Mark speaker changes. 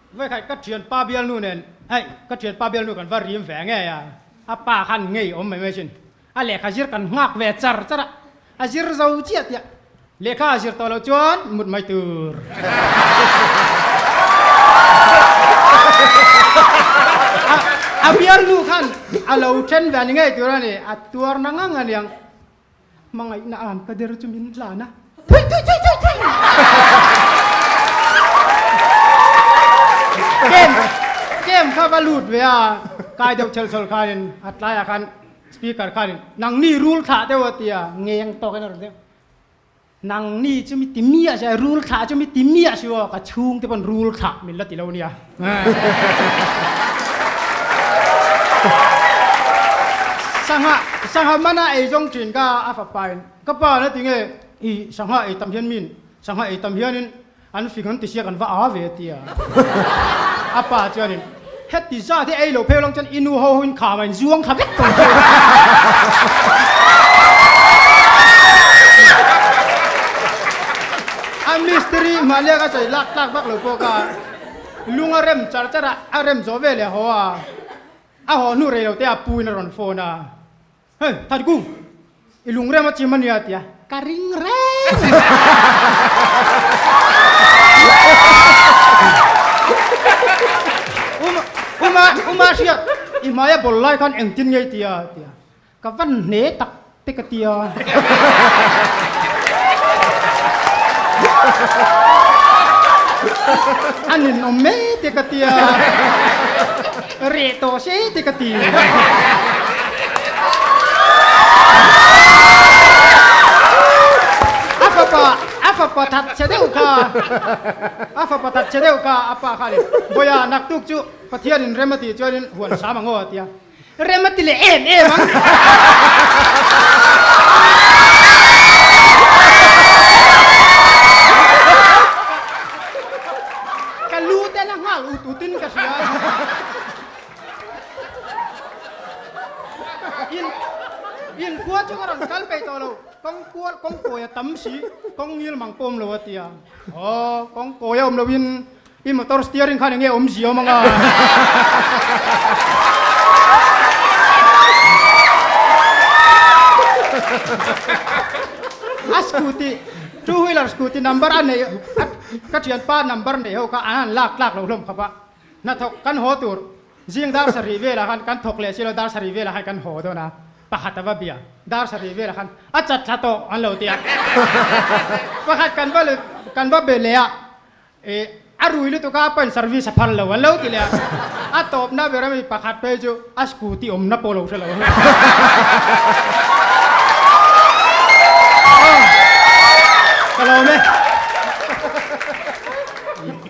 Speaker 1: Vawikhat ka thianpa bialnu nen hei ka thianpa bialnu kan va rim ve ngei a, a pa khan ngei awm mai mai sin. A lehkha zir kan nghak ve char char a, a zir zo chiah tiah lehkha a zir tawh loh chuan mut mai tur. A bialnu khan a lo then ve a ni ngei tur a ni, a tuar na ngang a niang. Hmangaihna an ka der chu min tlan a, thui thui thui thui thui! Kem kem kha va lut ve a, kai deuh chel chawlh khanin a tlaiah khan speaker khanin nangni rul thlah deuh a ti a, ngeng tawkin a rawn ti a. Nangni chu mi ti miah si a, rul thlah chu mi ti miah si aw, ka chhungte pawn rul thlah min la ti lo nia. Sangha sangha mana ei zawng thin ka a fapa in ka pa na ti nge i sangha ei tam hian min sangha ei tam hianin an fing an ti sia kan va a ve tia. A pa chuanin heti zat hi ei lo phei lang chuan i nu ho ho in kham a in zuang thla vek tawh che. A mistiri mahnia ka sawi lak tlak vak lo pawh ka lung a rem char char a, a rem zawh ve leh haw a, a haw hnu rei lo te a pu in a rawn phone a, Hei Thatkung, i lung rem a chim a nia a ti a, ka ring reng. Uma, uma, uma hriat, i hmai a bawl lai khan engtin nge i ti a, a ti a, ka van hne tak te ka ti a. A ninawm mai te ka ti a, reh tawh se te ka ti. A fapa a fapa that che deuh kha a fapa that che deuh kha a pa kha le Bawiha naktuk chu Pathianin rem a tih chuanin huan sam ang aw a ti a. Rem a ti leh em em ang. Ka lu te la nghal ut ut in ka hria. In in khua chu ka rawn kal peih tawh lo. Kawng kual kawng kawi a tam si kawng ngil mang pawm lo a ti a. Aw kawng kawi a awm lo in I motor steering khan enge awmzia awm anga? A scooty, two wheeler scooty number a nei ka thianpa number nei ho kha an han lak tlak lo hlawm khawp a. Hnathawk kan haw tur zing dar sarih velah khan kan thawk leh si lo dar sarih velah khan kan haw dawn a, pakhat a va bia dar sarih velah khan a chat thla tawh an lo ti a. Pakhat kan va kan va be leh a. E, a rui lutuk a, pawn service a phal lo an lo ti leh a, a tawpna ber ami pakhat phei chu a scooty awmna pawh lo hre lo. Ka lawm e.